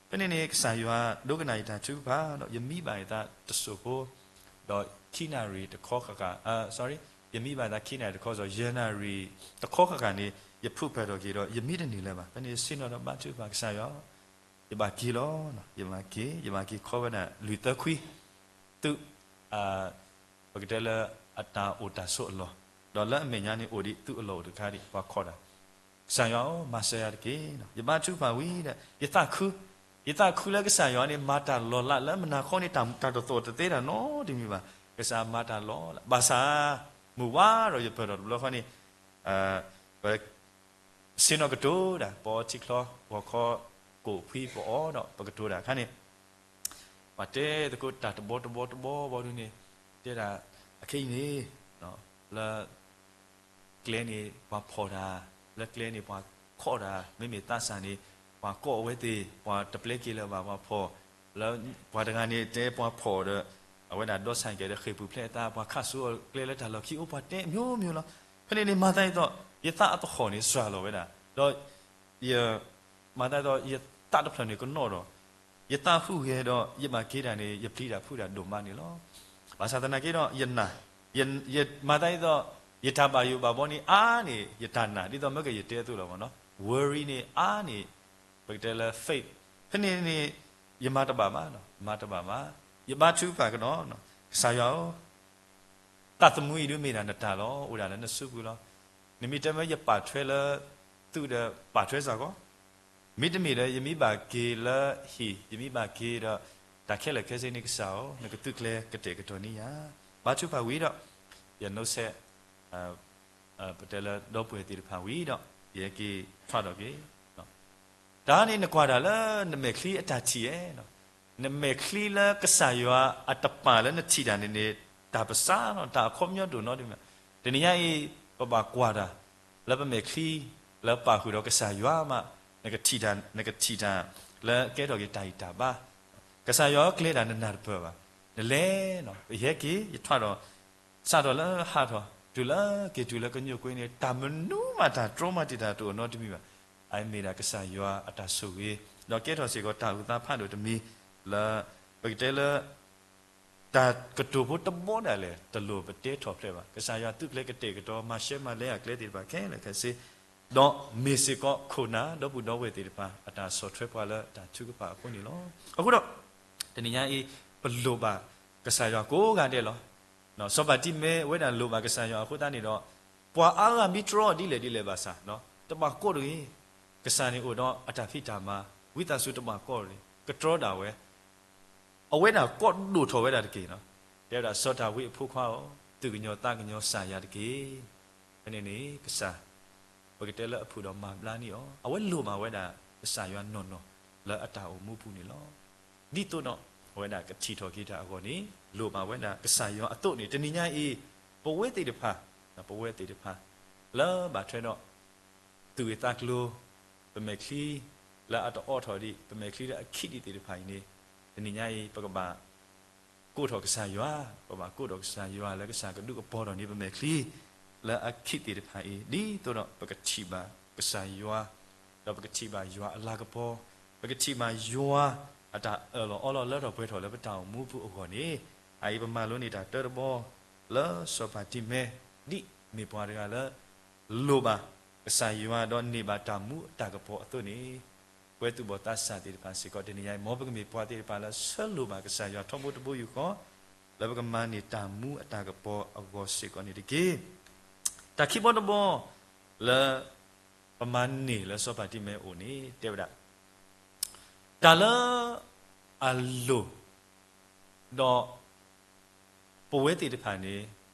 ဖဲန့ၣ်န့ၣ် ကစၢ်ယွၤဒိကနၣ်ယတၢ်ထုကဖၣ်ဒီး ယမံဘၣ်ယသးတစိၢ်ဖိ, ဒီးခံနၣ်ရံၣ်တခီဃၣ်ဃၣ်, sorry, ယမံဘၣ်ယသးခံနၣ်ရံၣ်တခီစီၤ ယဲၢ်နၣ်ရံၣ်တခီဃၣ်ဃၣ်န့ၣ် ယဖုၣ်ဖၢၣ်ထီၣ်က့ၤဒီး ယမံတန့ၢ်လၢၤဘၣ်. ဖဲန့ၣ်ဆ့ၣ်နီၤဒီးဘါထုကဖၣ် ကစၢ်ယွၤ, ယဘၣ်က့ၤလီၤ, ယဘၣ်က့ၤ, ယဘၣ်က့ၤခီဝဲဒၣ်လွံၢ်သၢခွံ, သုး ပကတဲလၢအတၢ်အိၣ်တၢ်ဆိးအလီၢ်, ဒီးလၢအမဲာ်ညါန့ၣ်အိၣ်ဒံး သုးအလီၢ်အိၣ်တခါဒံး ပှၤခိးတၢ်, ကစၢ်ယွၤဧၢ, မၤစၢၤယၤတက့ၢ်. ယဘါထုကဖၣ်ဝံၤဒီး ယသးခု, ယသးခုလၢကစၢ်ယွၤန့ၣ် မၤတၢ်လီၤလးလၢမုၢ်နၤခီန့ၣ် တၢ်တသီၣ်တသဲတၢ်နီတမံၤဘၣ်. ကစၢ်မၤတၢ်လီၤလး, ဘၣ်ဆၣ် မုၢ်ဝါဒီးယပၢၢ်ထီၣ်တဘျီဃီန့ၣ် ပ ဆ့ၣ်နီၤကတိၤတၢ်, ပအီထံချီ ဂီၤခီ ကိၣ်ဖှံပအီဒီး ပကတိၤတၢ်အခါန့ၣ် ပှၤတဲသကိးတၢ်တဘီတဘီတဘီဘီဒုန့ၣ် တဲဒၣ် အခဲအံၤန့ၣ် လၢကျဲန့ၣ် ပှၤဖီၣ်တၢ်, လၢကျဲန့ၣ် ပှၤခိးတၢ်, မ့မ့ၢ်သးစၢ်န့ၣ် ပှၤကိးအဝဲသ့ၣ်, ပှၤတပျဲက့ၤလၢၤဘၣ်ပှၤဖီၣ်, လၢပှၤတဂၤန့ၣ်တဲပှၤဖီၣ်ဒီး အဝဲဒၣ်ဒီးဆၣ်ကဲးဒီးဃ့ၢ်ပူၤဖျဲးအသး, ပှၤခးစိအကျဲလၢတၢ်လီၢ်ခံအိၣ် ပှၤတဲမျိုးမျိုးလီၤ. ဖဲန့ၣ်န့ၣ် မၤသးဒ်သိး ယသးအသဟီၣ်န့ၣ်စှၤလီၤဝဲဒၣ်, ဒီး ယ မၤသးဒ်သိး ယသးတဖျၢၣ်န့ၣ်ကနီၣ်ဒီး ယသးဟူးဂဲၤဒီး ယဘၣ်က့ၤတၢ်န့ၣ် ယပျံၤတၢ်ဖုးတၢ်ဒိၣ်မးန့ၣ်လီၤ. ဘၣ်ဆၣ်သနာ်က့ဒီး ယနာ်, ယ ယမၤသးဒ်သိး ယတၢ်ဘၣ်ယိၣ်ဘၣ်ဘီန့ၣ်အါန့ၢ် ယတၢ်နာ် ဒ်သိးမ့ၢ်ကယတဲအသိးလီၤမ့ၢ်နီၤ. Worry န့ၣ်အါန့ၢ် ပကတဲလၢ faith ဖဲန့ၣ်န့ၣ် ယမၤတဘၣ်ဘၣ်, မၤတဘၣ်ဘၣ်, ယဘါထုကဖၣ်ကဒီး, ကစၢ်ယွၤဧၢ, သးသမူအံၤဒုးမ့ၢ်ဒၣ်နတၢ်လီၤ, အိၣ်ဒၣ်လၢနစုပူၤလီၤ. နမ့ၢ်တဲမ့ၢ်ယပာ်ထွဲလၢ သုးဒီးပာ်ထွဲစ့ၢ်ကီး, မ့တမ့ၢ်ဒီး ယမ့ၢ်ဘၣ်က့ၤလၢဟံၣ်, ယမ့ၢ်ဘၣ်က့ၤဒီး တၢ်ခဲလၢာ်ခဲဆ့န့ၣ် ကစၢ်ဧၢ, နကသုးကျဲၤကတဲာ်ကတီၤန့ၢ်ယၤ. ဘါထုကဖၣ်ဝံၤဒီး ယနီၣ်ဆဲး ပတဲလၢဒီပုၢ်ဝဲၢ်သ့ၣ်တဖၣ်ဝံၤဒီး ယဟဲက့ၤထီၣ်ဒီးက့ၤ တၢ်န့ၣ် နကွၢ်တၢ်လၢနမဲာ်ချံအတၢ်ထံၣ်ဧါ, နမဲာ်ချံလၢကစၢ်ယွၤအတပာ်လၢနထံၣ်တၢ်န့ၣ်န့ၣ် တၢ်ပစၢ်လီၤ, တၢ်အခီပညီဒိၣ်နီတမံၤ. တနံၤညါအံၤ ပဘၣ်ကွၢ်တၢ် လၢပမဲာ်ချံ လၢပာ်ဃုာ်ဒီးကစၢ်ယွၤမး, နကထံၣ်တၢ်, နကထံၣ်တၢ်လၢကဲထီၣ်က့ၤတၢ်ဂံၢ်တၢ်ဘါ. ကစၢ်ယွၤကျဲဒၣ်နနၢ်တပၢၢ်ဘၣ်. နလဲၤနီၤ, ယဟဲက့ၤ ယထွဲဒီး စးထီၣ်လၢဟးထီၣ် တုၤလၢက့ၤတုၤလၢကညိၣ်ကွ့န့ၣ် တၢ်မနုၤမးတၢ်တြီမၤတံာ်တာ်တအိၣ်နီတမံၤဘၣ်. အမ့ၢ်ဒၣ်ကစၢ်ယွၤအတၢ်ဆိၣ်ဂ့ၤ, ဒီးကဲထီၣ်စ့ၢ်ကီးတၢ်အုၣ်သးဖးဒိၣ်တမံၤလၢ ပကတဲလၢ တၢ်ကတိၤဖိတဘီဒၣ်လဲာ် တလိၣ်ပတဲထီၣ်ဖျဲးဘၣ်. ကစၢ်ယွၤသုးကျဲၤကတဲာ်ကတီၤ မၤရှဲမၤလဲအကျဲသ့ၣ်တဖၣ်ခဲလၢာ်ခဲဆ့ ဒီးမ့ၢ်စ့ၢ်ကီးခိၣ်နၢ်ဒီပုၢ်ဒီဝဲၢ်သ့ၣ်တဖၣ် အတၢ်ဆီၣ်ထွဲပှၤလၢတၢ်ထုကဖၣ်အဃိန့ၣ်လီၤ. အဃိဒီး တနံၤညါအံၤ ပလိၣ်ဘၣ်ကစၢ်ယွၤကိးဂၤဒဲးလီၤ. စီၤပၤတံၤမဲအဝဲဒၣ်လိၣ်ဘၣ်ကစၢ်ယွၤအဃိသတးန့ၣ်ဒီး ပှၤအါဂၤမ့ၢ်တြီဒ်လဲၣ်ဒ်လဲၣ်ဘၣ်ဆၣ် တဘၣ်ကိၢ်တဂ့ၤ, ကစၢ်န့ၣ်အိၣ်ဒီးအတၢ်ဖံးတၢ်မၤ, ဝံသးစူၤတဘၣ်ကိၢ်တဂ့ၤ, ကတြီဒၣ်ဝဲ အဝဲဒၣ်ကိးဒိၣ်ထီၣ်ဝဲဒၣ်တက့ၢ်. တဲဝဲဒၣ် စီၤဒၤဝံးအဖိခွါဧၢ, သူၣ်ကညီၤသးကညီၤစၢ်ယွၤတက့ၢ်. ဖဲန့ၣ်န့ၣ် ကစၢ် ပကတဲလၢအဖုၣ်ဒီးမၤဘျါန့ၢ်အီၤ, အဝဲလိၣ်ဘၣ်ဝဲဒၣ်ကစၢ်ယွၤနီၢ်နီၢ်လၢအတၢ်အိၣ်မူပူၤန့ၣ်လီၤ. ဒ်သိးဒီး အဝဲဒၣ်ကထံၣ်ထီၣ်က့ၤတၢ်အဂီၢ်န့ၣ် လိၣ်ဘၣ်ဝဲဒၣ်ကစၢ်ယွၤအသိးန့ၣ် တနံၤညါအံၤ ပဝဲသ့ၣ်တဖၣ်, ပဝဲသ့ၣ်တဖၣ် လၢဘၣ်ထွဲဒီး သူၣ်ဂ့ၢ်သးကျိၤ, ပမဲာ်ချံလၢအတအိးထီၣ်ဒံး, ပမဲာ်ချံလၢအခံးဒံးသ့ၣ်တဖၣ်အံၤန့ၣ် တနံၤညါအံၤ ပကဘၣ်ကိးထီၣ်ကစၢ်ယွၤ, ပဘၣ်ကိးထီၣ်ကစၢ်ယွၤလၢကစၢ်ကဒုးကပီၤထီၣ်န့ၢ်ပမဲာ်ချံလၢအခံးသ့ၣ်တဖၣ်အံၤ ဒ်သိးဒီးပကထံၣ်ဘၣ်ကစၢ်ယွၤ, ဒီးပကထံၣ်ဘၣ်ယွၤအလၤကပီၤ, ပကထံၣ်ဘၣ်ယွၤအတၢ်အၢၣ်လီၤအီလီၤလၢထီၣ်ပှဲၤထီၣ်လၢပတၢ်အိၣ်မူပူၤအဂီၢ်န့ၣ် အအံၤပမၤလိန့ၢ်တၢ်တၢတဘီ လၢစီၤပၤတံၤမဲ ဒ်မ့ၢ်ပှၤတဂၤလၢ လိၣ်ဘၣ်ကစၢ်ယွၤဒီးန့ၢ်ဘၣ်တၢ်မူအတၢ်ကပီၤအသိးန့ၣ် ပဝဲသူၣ်ဘီၣ်သးစၢ်သ့ၣ်တဖၣ်စ့ၢ်ကီး တနံၤညါအံၤ မ်ပကမ့ၢ်ပှၤသ့ၣ်တဖၣ်လၢဆၢလိၣ်ဘၣ်ကစၢ်ယွၤထီဘိတဘိယူၢ်ဃီ လၢပကမၤန့ၢ်တၢ်မူအတၢ်ကပီၤအဂီၢ်စ့ၢ်ကီးန့ၣ်တက့ၢ်. တၢ်ခံဘီတဘီ လၢ ပမၤန့ၢ်လၢစီၤပၤတံၤမဲအအိၣ်န့ၣ် တဲဝဲဒၣ် တၢ်လၢအလိၣ် ဒီး ပဝဲသ့ၣ်တဖၣ်န့ၣ်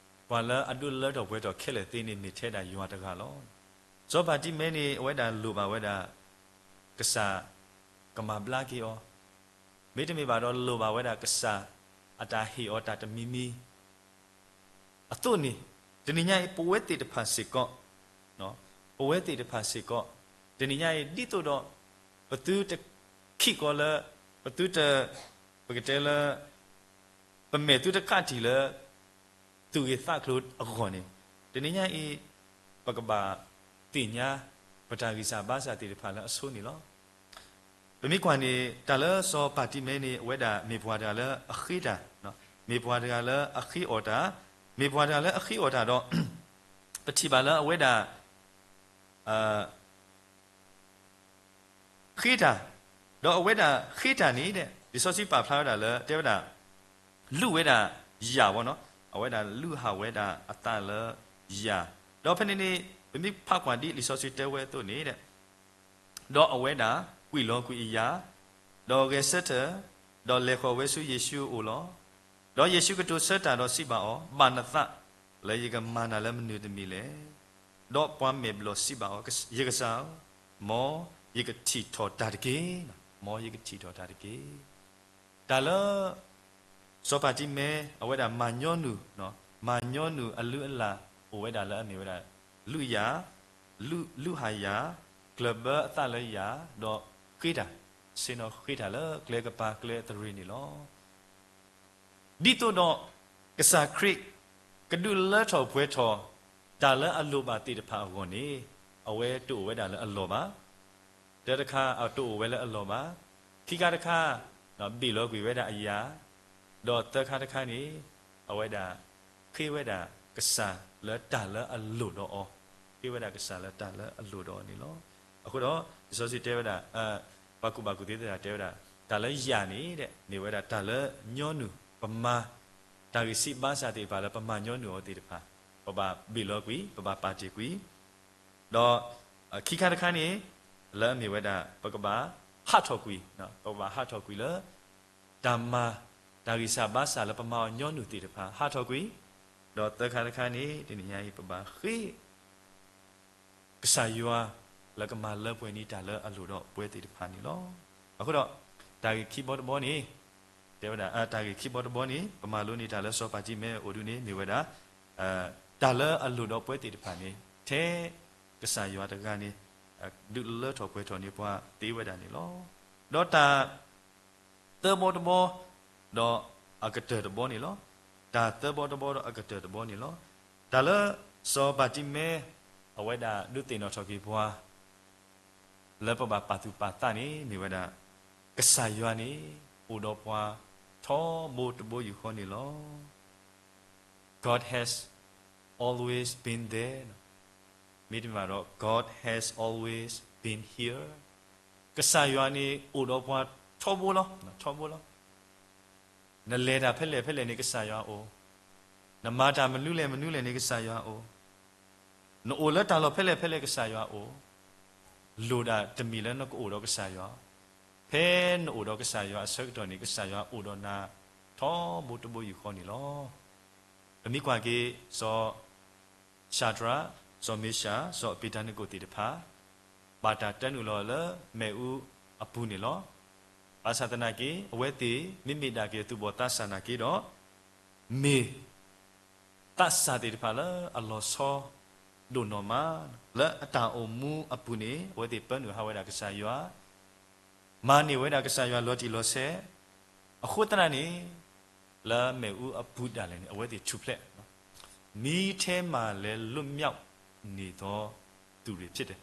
ပှၤလၢအဒိးလၢထီၣ်ပှဲၤထီၣ်ခဲလၢာ်သ့န့ၣ် မ့ၢ်ထဲဒၣ်ယွၤတဂၤလီၤ. စီၤပၤတံၤမဲန့ၣ် အဝဲဒၣ်လိၣ်ဘၣ်ဝဲဒၣ် ကစၢ်ကမၤဘျါက့ၤအီၤ, မ့တမ့ၢ်ဘၣ်ဒီးလိၣ်ဘၣ်ဝဲဒၣ်ကစၢ်အတၢ်ဟ့ၣ်အီၤတၢ်တမံၤမံၤ အသိးန့ၣ် တနံၤညါအံၤ ပဝဲသ့ၣ်တဖၣ်စ့ၢ်ကီး, ပဝဲသ့ၣ်တဖၣ်စ့ၢ်ကီး တနံၤညါအံၤ ဒ်သိးဒီး ပသုတခံးကီးလၢ ပသုတ ပကတဲလၢ ပမဲာ်သုတကးတံာ်လၢ သူၣ်ဂ့ၢ်သးကျိၤအဂီၢ်န့ၣ် တနံၤညါအံၤ ပကဘၣ်သ့ၣ်ညါ ပတၢ်ဂံၢ်စၢ်ဘါစၢ်သ့ၣ်တဖၣ်လၢအဆိန့ၣ်လီၤ. ပမ့ၢ်ကွၢ်န့ၣ် တၢ်လၢစီၤပၤတံၤမဲန့ၣ် အဝဲဒၣ်မ့ၢ်ပှၤတဂၤလၢအဃ့တၢ်, မ့ၢ်ပှၤတဂၤလၢအဃ့အီၣ်တၢ်, မ့ၢ်ပှၤတဂၤလၢအဃ့အီၣ်တၢ်ဒီး ပထံၣ်ဘၣ်လၢအဝဲဒၣ် ဃ့တၢ်, ဒီးအဝဲဒၣ်ဃ့တၢ်န့ၣ် လံာ်စီဆှံပာ်ဖျါဝဲဒၣ်လၢ တဲဝဲဒၣ် လုၢ်ဝဲဒၣ်ယၣ်ဘီနီၤ, အဝဲဒၣ်လုၢ်ဟးဝဲဒၣ်အသးလၢယၣ်, ဒီးဖဲန့ၣ်န့ၣ် ပမ့ၢ်ဖးကွၢ်ဒ်လံာ်စီဆှံတဲဝဲအသိးန့ၣ် ဒီးအဝဲဒၣ်ကွံာ်လီၤကွံာ်အယၣ်, ဒီးဂဲၤဆၢထၢၣ်, ဒီးလဲၤဃီၤဝဲဆူယ့ၣ်ၡူးအအိၣ်လီၤ. ဒီးယ့ၣ်ၡူးကတိၤဆၢတၢ်ဒီးစံးဘၣ်အီၤ, ဘၣ်နသးလၢယကမၤနၤလၢမနုၤတမံၤလဲၣ်. ဒီးပှၤမဲာ်ဘျီၣ်စံးဘၣ်အီၤ, ယကစၢ်ဧၢ, မ်ယကထံၣ်ထီၣ်တၢ်တက့ၢ်, မ်ယကထံၣ်ထီၣ်တၢ်တက့ၢ်. တၢ်လၢ စီၤပၤတံၤမဲ အဝဲဒၣ်မၤညီနုၢ်, မၤညီနုၢ်အလုၢ်အလၢ် အိၣ်ဝဲဒၣ်လၢအမ့ၢ်ဝဲဒၣ် လုၢ်ယၣ်, လုၢ်ဟးယၣ်, ကျၢၢ်ဘၢအသးလၢယၣ်, ဒီးဃ့တၢ်, ဆ့ၣ်နီၤဃ့တၢ်လၢကျဲကပၤကျဲအသရ့ၤန့ၣ်လီၤ. ဒ်သိးဒီး ကစၢ်ခရံာ် ကဒုးလၢထီၣ်ပှဲၤထီၣ် တၢ်လၢအလိၣ်ဘၣ်သ့ၣ်တဖၣ်အဂီၢ်န့ၣ် အဝဲတအိၣ်ဝဲဒၣ်လၢအလီၢ်ဘၣ်. တၢတခါ အတအိၣ်ဝဲလၢအလီၢ်ဘၣ်. ခံခါတခါ ဘ့ၣ်လီၤကွံာ်ဝဲဒၣ်အယၣ်, ဒီးသၢခါတခါန့ၣ် အဝဲဒၣ် ဃ့ဝဲဒၣ်ကစၢ်လၢတၢ်လၢအလိၣ်ဒီးအီၤ, ဃ့ဝဲဒၣ်ကစၢ်လၢတၢ်လၢအလိၣ်ဒီးအီၤန့ၣ်လီၤ. အဃိဒီး လံာ်စီဆှံတဲဝဲဒၣ် ပှၤကူၣ်ဘၣ်ကူၣ်သ့သ့ၣ်တဖၣ်တဲဝဲဒၣ် တၢ်လၢယၣ်န့ၣ် မ့ၢ်ဝဲဒၣ်တၢ်လၢညီနုၢ်ပမၤ တၢ်ဂံၢ်စၢ်ဘါစၢ်သ့ၣ်တဖၣ်လၢပမၤညီနုၢ်အီၤသ့ၣ်တဖၣ် ပဘၣ်ဘ့ၣ်လီၤကွံာ်, ပဘၣ်ပာ်တ့ၢ်ကွံာ်, ဒီးခံခါတခါန့ၣ် လၢအမ့ၢ်ဝဲဒၣ် ပကဘၣ်ဟးထီၣ်ကွံာ်, ပကဘၣ်ဟးထီၣ်ကွံာ်လၢ တၢ်မၤ တၢ်ဂံၢ်စၢ်ဘါစၢ်လၢပမၤအီၤညီနုၢ်သ့ၣ်တဖၣ် ဟးထီၣ်ကွံာ်, ဒီးသၢခါတခါန့ၣ် တနံၤညါအံၤ ပဘၣ်ဃ့ ကစၢ်ယွၤလၢကမၤလၢပှဲၤန့ၢ်တၢ်လၢအလိၣ်ဒီးပဝဲသ့ၣ်တဖၣ်န့ၣ်လီၤ. အဃိဒီး တၢ်ဂ့ၢ်ခံဘီတဘီန့ၣ် တဲဝဲဒၣ် တၢ်ဂ့ၢ်ခံဘီတဘီန့ၣ် ပမၤလိန့ၢ်တၢ်လၢစီၤပၤတံၤမဲအအိၣ်ဒုန့ၣ် မ့ၢ်ဝဲဒၣ် တၢ်လၢအလိၣ်ဒီးပဝဲသ့ၣ်တဖၣ်န့ၣ် ထဲကစၢ်ယွၤတဂၤန့ၣ် ဒုးလၢထီၣ်ပှဲၤထီၣ်န့ၢ်ပှၤသ့ဝဲဒၣ်န့ၣ်လီၤ. ဒီးတၢ် သၢဘီတဘီ ဒီးအကတၢၢ်တဘီန့ၣ်လီၤ. တၢ်သၢဘီတဘီဒီးအကတၢၢ်တဘီန့ၣ်လီၤ. တၢ်လၢစီၤပၤတံၤမဲ အဝဲဒၣ်ဒုးသ့ၣ်နီၣ်ထီၣ်က့ၤပှၤ လၢပဘၣ်ပာ်သူၣ်ပာ်သးန့ၣ် မ့ၢ်ဝဲဒၣ် ကစၢ်ယွၤန့ၣ် အိၣ်ဒီးပှၤထီဘိတဘိယူၢ်ဃီန့ၣ်လီၤ. God has always been there. မ့တမ့ၢ်ဘၣ်ဒီး God has always been here. ကစၢ်ယွၤန့ၣ်အိၣ်ဒီးပှၤထီဘိလီၤ, ထီဘိလီၤ. နလဲၤတၢ်ဖဲလဲၣ်ဖဲလဲၣ်န့ၣ်ကစၢ်ယွၤအိၣ်, နမၤတၢ်မနုၤလဲၣ်မနုၤလဲၣ်န့ၣ်ကစၢ်ယွၤအိၣ်, နအိၣ်လၢတၢ်လီၢ်ဖဲလဲၣ်ဖဲလဲၣ်ကစၢ်ယွၤအိၣ်, လိၣ်ဒၣ်တမံၤလၢနကအိၣ်ဒီးကစၢ်ယွၤ, ဖဲနအိၣ်ဒီးကစၢ်ယွၤအဆၢကတီၢ်န့ၣ် ကစၢ်ယွၤအိၣ်ဒီးနၤထီဘိတဘိယူၢ်ဃီန့ၣ်လီၤ. ပမ့ၢ်ကွၢ်က့ၤ စီၤ ၡၤဒြး, စီၤမ့ၡး, စီၤအဘ့းနကိၣ်သ့ၣ်တဖၣ် ဘၣ်တၢ်တၢနုာ်လီၤလၢမ့ၣ်အူအပူၤန့ၣ်လီၤ. ဘၣ်ဆၣ်သနာ်က့ အဝဲသ့ၣ်မ့မ့ၢ်ဒၣ်က့ၤသူၣ်ဘီၣ်သးစၢ်နာ်က့ဒီး မ့ၢ်သးစၢ်သ့ၣ်တဖၣ်လၢအလီၤဆီဒိၣ်နီၢ်မး, လၢအတၢ်အိၣ်မူအပူၤန့ၣ် အဝဲသ့ၣ်ပၢနုာ်ဟးဝဲဒၣ်ကစၢ်ယွၤ, မၤန့ၢ်ဝဲဒၣ်ကစၢ်ယွၤလီၤတံၢ်လီၤဆဲး, အဃိသတးန့ၣ် လၢမ့ၣ်အူအပူၤဒၣ်လဲာ်န့ၣ် အဝဲသ့ၣ်ထူၣ်ဖျဲး, မီးထဲမှာလည်းလွတ်မြောက်နေသောသူတွေဖြစ်တယ်.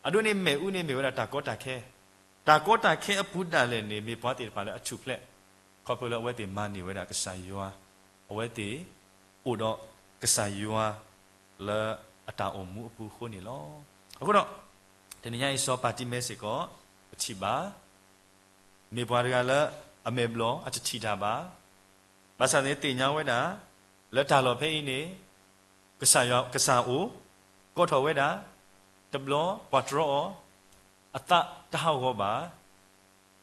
အဒိန့ၣ်မ့ၣ်အူန့ၣ်မ့ၢ်ဝဲဒၣ်တၢ်ကီတၢ်ခဲ, တၢ်ကီတၢ်ခဲအပူၤဒၣ်လဲာ်န့ၣ် မ့ၢ်ပှၤသ့ၣ်တဖၣ်လၢအထူၣ်ဖျဲး, ခီဖျိလၢအဝဲသ့ၣ်မၤန့ၢ်ဝဲဒၣ်ကစၢ်ယွၤ, အဝဲသ့ၣ်အိၣ်ဒီးကစၢ်ယွၤလၢအတၢ်အိၣ်မူအပူၤအဃိန့ၣ်လီၤ. အဃိဒီး တနံၤညါအံၤစီၤပၤတံၤမဲစ့ၢ်ကီး တထံၣ်ဘၣ်, မ့ၢ်ပှၤတဂၤလၢအမဲာ်ဘျီၣ်အတထံၣ်တၢ်ဘၣ်. ဘၣ်ဆၣ်န့ၣ်သ့ၣ်ညါဝဲဒၣ် လၢတၢ်လီၢ်ဖဲအံၤန့ၣ် ကစၢ်ယွၤ, ကစၢ်အိၣ်, ကိးထီၣ်ဝဲဒၣ်, တဘျီပှၤတြီအီၤ, အသးတဟးဂီၤဘၣ်,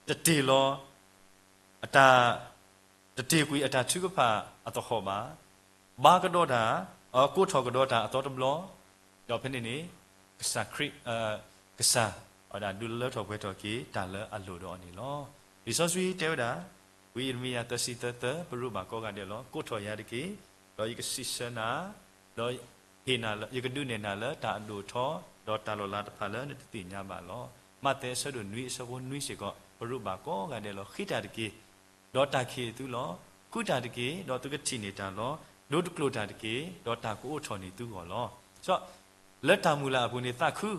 တတ့ၢ်လီၤ, အတၢ်, တတ့ၢ်ကွံာ်အတၢ်ထုကဖၣ်အသဟီၣ်ဘၣ်, ဘါကဒီးတၢ်, ကိးထီၣ်ကဒီးတၢ်အသီတဘျီ, ဒီးဖဲန့ၣ်န့ၣ် ကစၢ်ခရံာ်, ကစၢ်, ဝဲဒၣ်ဒုးလၢထီၣ်ပှဲၤထီၣ်က့ၤတၢ်လၢအလိၣ်ဒီးအီၤန့ၣ်လီၤ. လံာ်စီဆှံတဲဝဲဒၣ်, ဝံယံးရမံယၤသၢဆံသၢသၢ, ပရူးဘၣ်ကိးဂၤဒဲးလီၤ. ကိးထီၣ်ယၤတက့ၢ်, ဒီးယကစံးဆၢနၤ, ဒီးဟ့ၣ်နၤလၢ, ယကဒုးနဲၣ်နၤလၢတၢ်အဒိၣ်အထီ, ဒီးတၢ်လီၤလးတဖၣ်လၢနတသ့ၣ်ညါဘၣ်လီၤ. မးသဲအဆၢဒိၣ်နွံအဆၢဖိနွံစ့ၢ်ကီး, ပရူးဘၣ်ကိးဂၤဒဲးလီၤ. ဃ့တၢ်တက့ၢ်, ဒီးတၢ်ခံးအသုလီၤ. ဃုတၢ်တက့ၢ်, ဒီးသုကထံၣ်န့ၢ်တၢ်လီၤ. ဒိတကျိာ်တၢ်တက့ၢ်, ဒီးတၢ်ကအိးထီၣ်န့ၢ်သုဂီၢ်လီၤ. စီၤ, လၢတၢ်မုၢ်လၢ်အပူၤန့ၣ်သးခု,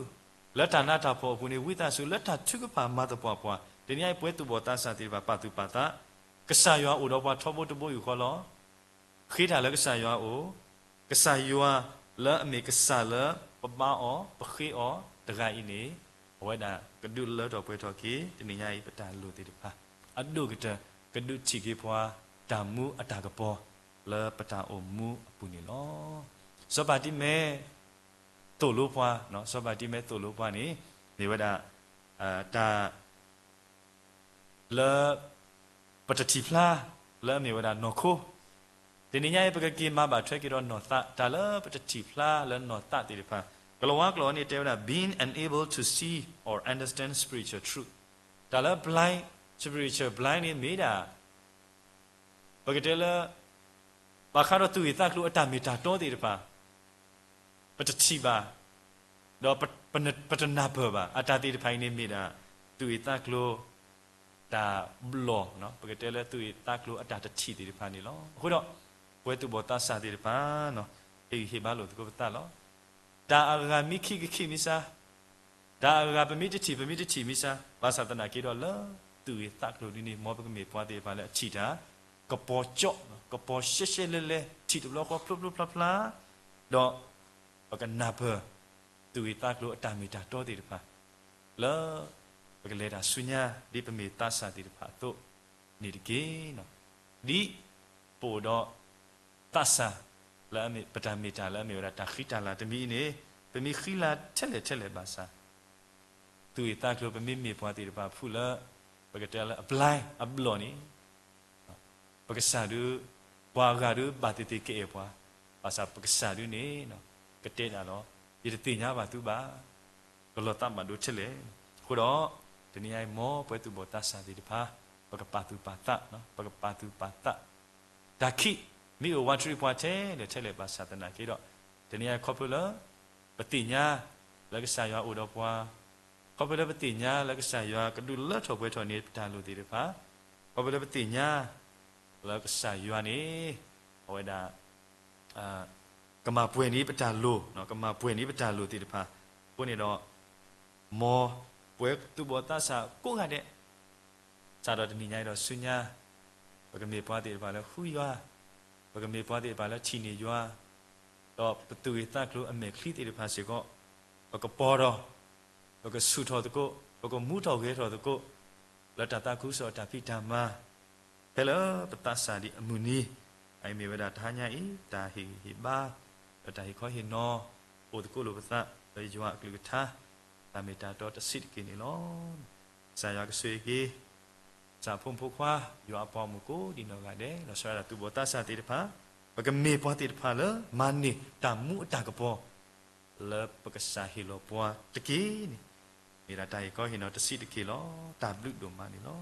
လၢတၢ်နးတၢ်ဖှီၣ်အပူၤန့ၣ်ဝံသးစူၤ, လၢတၢ်ထုကဖၣ်မၤသပှၢ်ပှၢ်, တနံၤအံၤပဝဲသူၣ်ဘီၣ်သးစၢ်သ့ၣ်တဖၣ်ပာ်သူၣ်ပာ်သး, ကစၢ်ယွၤအိၣ်ဒီးပှၤထီဘိတဘိယူၢ်ဃီလီၤ. ဃ့တၢ်လၢကစၢ်ယွၤအအိၣ်, ကစၢ်ယွၤလၢအမ့ၢ်ကစၢ်လၢပဘါအီၤ, ပဃ့အီၤတဂၤအံၤန့ၣ်, အဝဲဒၣ်ကဒုးလၢထီၣ်ပှဲၤထီၣ်က့ၤ တနံၤညါအံၤပတၢ်လိၣ်သ့ၣ်တဖၣ်, အဒိၣ်ကတၢၢ် ကဒုးထံၣ်က့ၤပှၤတၢ်မူအတၢ်ကပီၤလၢပတၢ်အိၣ်မူအပူၤန့ၣ်လီၤ. စီၤပၤတံၤမဲ သိၣ်လိပှၤ, စီၤပၤတံၤမဲသိၣ်လိပှၤန့ၣ် မ့ၢ်ဝဲဒၣ် တၢ် လၢ ပတထံၣ်ဖျါ လၢအမ့ၢ်ဝဲဒၣ်နီၢ်ခိ, တနံၤညါအံၤ ပကက့ၤမၤဘၣ်ထွဲက့ၤဒီးနီၢ်သး, တၢ်လၢပတထံၣ်ဖျါလၢနီၢ်သးသ့ၣ်တဖၣ်, ကလၤဝါကျိာ်န့ၣ်တဲဝဲဒၣ် being unable to see or understand spiritual truth, တၢ်လၢ blind, spiritual blind န့ၣ်မ့ၢ်ဒၣ် ပကတဲလၢ ဘၣ်ဃးဒီးသူၣ်ဂ့ၢ်သးကျိၤအတၢ်မ့ၢ်တၢ်တီသ့ၣ်တဖၣ် ပတထံၣ်ဘၣ်, ဒီးပတနၢ်ပၢၢ်ဘၣ်. အတၢ်သ့ၣ်တဖၣ်အံၤန့ၣ်မ့ၢ်ဒၣ် သူၣ်ဂ့ၢ်သးကျိၤ တၢ်ဘျီၣ်, ပကတဲလၢသူၣ်ဂ့ၢ်သးကျိၤအတၢ်တထံၣ်သ့ၣ်တဖၣ်န့ၣ်လီၤ. အဃိဒီး ပဝဲသူၣ်ဘီၣ်သးစၢ်သ့ၣ်တဖၣ် ဟ့ၣ်ဂံၢ်ဟ့ၣ်ဘါလိာ်သကိးပသးလီၤ. တၢ်အဂၤမ့ၢ်ခံကခံမံၤစါ, တၢ်အဂၤပမ့ၢ်တထံၣ် ပမ့ၢ်တထံၣ်မံၤစါ, ဘၣ်ဆၣ်သနာ်က့ဒီးလၢသူၣ်ဂ့ၢ်သးကျိၤဒ်န့ၣ် မ်ပကမ့ၢ်ပှၤသ့ၣ်တဖၣ်လၢအထံၣ်တၢ် ကပီၤကၠီ, ကပီၤရှဲရှဲလဲလဲ, ထံၣ်တဘျီဃီဖျိဖျိဖျါဖျါ, ဒီးပကနၢ်ပၢၢ် သူၣ်ဂ့ၢ်သးကျိၤအတၢ်မ့ၢ်တၢ်တီသ့ၣ်တဖၣ် လၢ ပကလဲၤတၢ်ဆူညါ ဒ်ပမ့ၢ်သးစၢ်သ့ၣ်တဖၣ်အသိးန့ၣ်တက့ၢ်. ဒ်ပအိၣ်ဒီး သးစၢ် လၢအမ့ၢ် ပတၢ်မ့ၢ်တၢ်လၢအမ့ၢ်ဝဲဒၣ်တၢ်ဃံတၢ်လၤတမံၤအံၤန့ၣ်, ပမ့ၢ်ဃံလၤထဲလဲၣ်ထဲလဲၣ်ဘၣ်ဆၣ်, သူၣ်ဂ့ၢ်သးကျိၤ ပမ့မ့ၢ်ပှၤသ့ၣ်တဖၣ်ဖုလၢ ပကတဲလၢအ blind အဘျီၣ်န့ၣ် ပကစၢ်ဒုး, ပှၤအဂၤဒုးဘၣ်သ့ၣ်သ့ၣ်ကအဲၣ်ပှၤ, ဘၣ်ဆၣ်ပကစၢ်ဒုးန့ၣ် ကတဲဒၣ်လီၤ, ယတသ့ၣ်ညါဘၣ်သုဘၣ်, ကလီၤသးဘၣ်ဒိထဲလဲၣ်. အဃိဒီး တနံၤညါအံၤ မ်ပဝဲသူၣ်ဘီၣ်သးစၢ်သ့ၣ်တဖၣ် ပကပာ်သူၣ်ပာ်သး, ပကပာ်သူၣ်ပာ်သး တၢ်ခံး မ့ၢ်အိၣ်ဝးတရံးပှၤထဲလဲၣ်ထဲလဲၣ်ဘၣ်ဆၣ်သနာ်က့ဒီး, တနံၤညါအံၤခီဖျိလၢ ပသ့ၣ်ညါ လၢကစၢ်ယွၤအိၣ်ဒီးပှၤ, ခီဖျိလၢပသ့ၣ်ညါလၢကစၢ်ယွၤကဒုးလၢထီၣ်ပှဲၤထီၣ်န့ၢ်ပတၢ်လိၣ်သ့ၣ်တဖၣ်, ခီဖျိလၢပသ့ၣ်ညါ လၢကစၢ်ယွၤန့ၣ် အဝဲဒၣ် ကမၤပှဲၤန့ၢ်ပတၢ်လိၣ်, ကမၤပှဲၤန့ၢ်ပတၢ်လိၣ်သ့ၣ်တဖၣ်, အဃိန့ၣ်ဒီး မ်ပဝဲသူၣ်ဘီၣ်သးစၢ်ကိးဂၤဒဲး စးထီၣ်တနံၤညါအံၤဒီးဆူညါ, ပကမ့ၢ်ပှၤသ့ၣ်တဖၣ်လၢဃုယွၤ, ပကမ့ၢ်ပှၤသ့ၣ်တဖၣ်လၢထံၣ်န့ၢ်ယွၤ, ဒီးပသူၣ်ဂ့ၤသးကျိၤအမဲာ်ချံသ့ၣ်တဖၣ်စ့ၢ်ကီး, ပကပီၤထီၣ်, ပကဆူၣ်ထီၣ်သကိး, ပကမူထီၣ်ဂဲၤထီၣ်သကိး, လၢတၢ်သးခုကစီၣ်အတၢ်ဖံးတၢ်မၤ, ဖဲလၢပသးစၢ်ဒံးအမုၢ်နံၤ, အအံၤမ့ၢ်ဝဲဒၣ်တဟါညါအံၤ တၢ်ဟ့ၣ်ဂံၢ်ဟ့ၣ်ဘါ, ဒီးတၢ်ဟ့ၣ်ခီဟ့ၣ်နီၤ, အိၣ်သကိးလိာ်ပသးလၢယွၤအကလုၢ်ကထါ, တၢ်မ့ၢ်တၢ်တီတဆံးတက့ၢ်န့ၣ်လီၤ. ကစၢ်ယွၤကဆိၣ်ဂ့ၤက့ၤ ကစၢ်ဖိမုၣ်ဖိခွါ, ယွၤအပှၤဂီၢ်မုၢ်ကိးဒံးနီၢ်ဂၤဒဲး, လီၤဆီဒၣ်တၢ်သူၣ်ဘီၣ်သးစၢ်သ့ၣ်တဖၣ်, ပကမ့ၢ်ပှၤသ့ၣ်တဖၣ်လၢမၤန့ၢ်တၢ်မူအတၢ်ကပီၤ လၢပကစၢ်ဟ့ၣ်လီၤပှၤတက့ၢ်န့ၣ်, မ့ၢ်ဒၣ်တၢ်ဟ့ၣ်ခီဟ့ၣ်နီၤတဆံးတက့ၢ်လီၤ. တၢ်ဘျုးဒိၣ်မးန့ၣ်လီၤ.